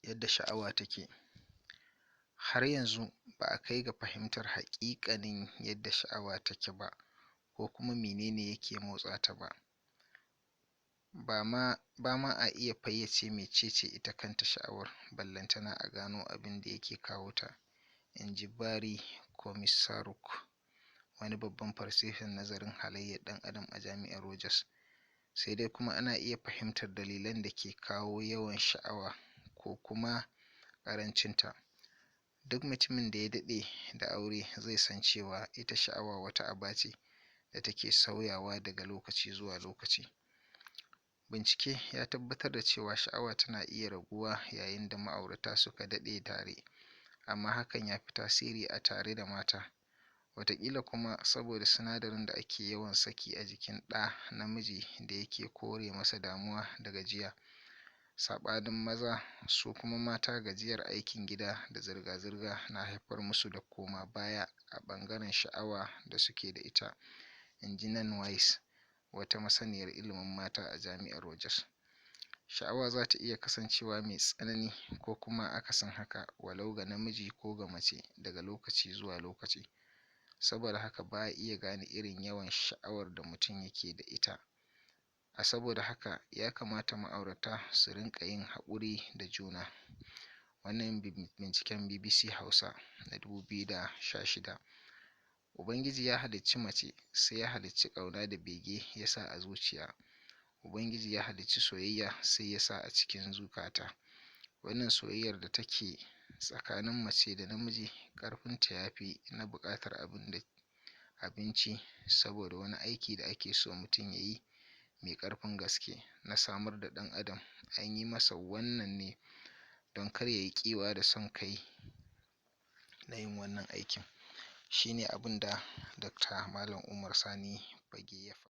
Yadda sha'awa take. Har yanzu ba a kai ga fahimtar haƙiƙanin yadda sha'awa take ba ko kuma menene yake motsa ta ba. Ba ma a iya fayyace mecece ita kanta sha'awar, ballantana a gano abin da yake kawo ta, in ji Barry Komisaruk, wani babban farfesan nazarin halayyar dan adam a Jami'ar Rutgers. Sai dai kuma ana iya fahimtar dalilan da ke kawo yawan sha'awa ko kuma ƙarancinta. Duk mutumin da ya daɗe da aure zai san cewa ita sha'awa wata aba ce da take sauyawa daga lokaci zuwa lokaci. Bincike ya tabbatar da cewa sha'awa tana iya raguwa yayin da ma'aurata suka daɗe tare, amma hakan ya fi tasiri a tare da mata, wataƙila kuma saboda sinadarin da ake yawan saki a jikin ɗa namiji da yake kore masa damuwa da gajiya. Saɓanin maza, su kuma mata gajiyar aikin gida da zirga-zirga na haifar musu da koma baya a ɓangaren sha'awa da suke da ita, in ji Nan Wise, wata masaniyar ilimin mata a Jami'ar Rutgers. Sha'awa za ta iya kasancewa mai tsanani ko kuma akasin haka, walau ga namiji ko ga mace, daga lokaci zuwa lokaci. Saboda haka ba a iya gane irin yawan sha'awar da mutum yake da ita. A saboda haka ya kamata ma'aurata su rinƙa yin haƙuri da juna. Wannan binciken BBC Hausa na 2016. Ubangiji ya halicci mace, sai ya halicci ƙauna da bege ya sa a zuciya. Ubangiji ya halicci soyayya, sai ya sa a cikin zukata. Wannan soyayyar da take tsakanin mace da namiji, ƙarfinta ya fi na buƙatar abinci, saboda wani aiki da ake so mutum ya yi mai ƙarfin gaske na samar da ɗan adam, an yi masa wannan ne don kar ya yi ƙiuya da son kai na yin wannan aikin. Shi ne abin da Dr. Malam Umar Sani Fage ya.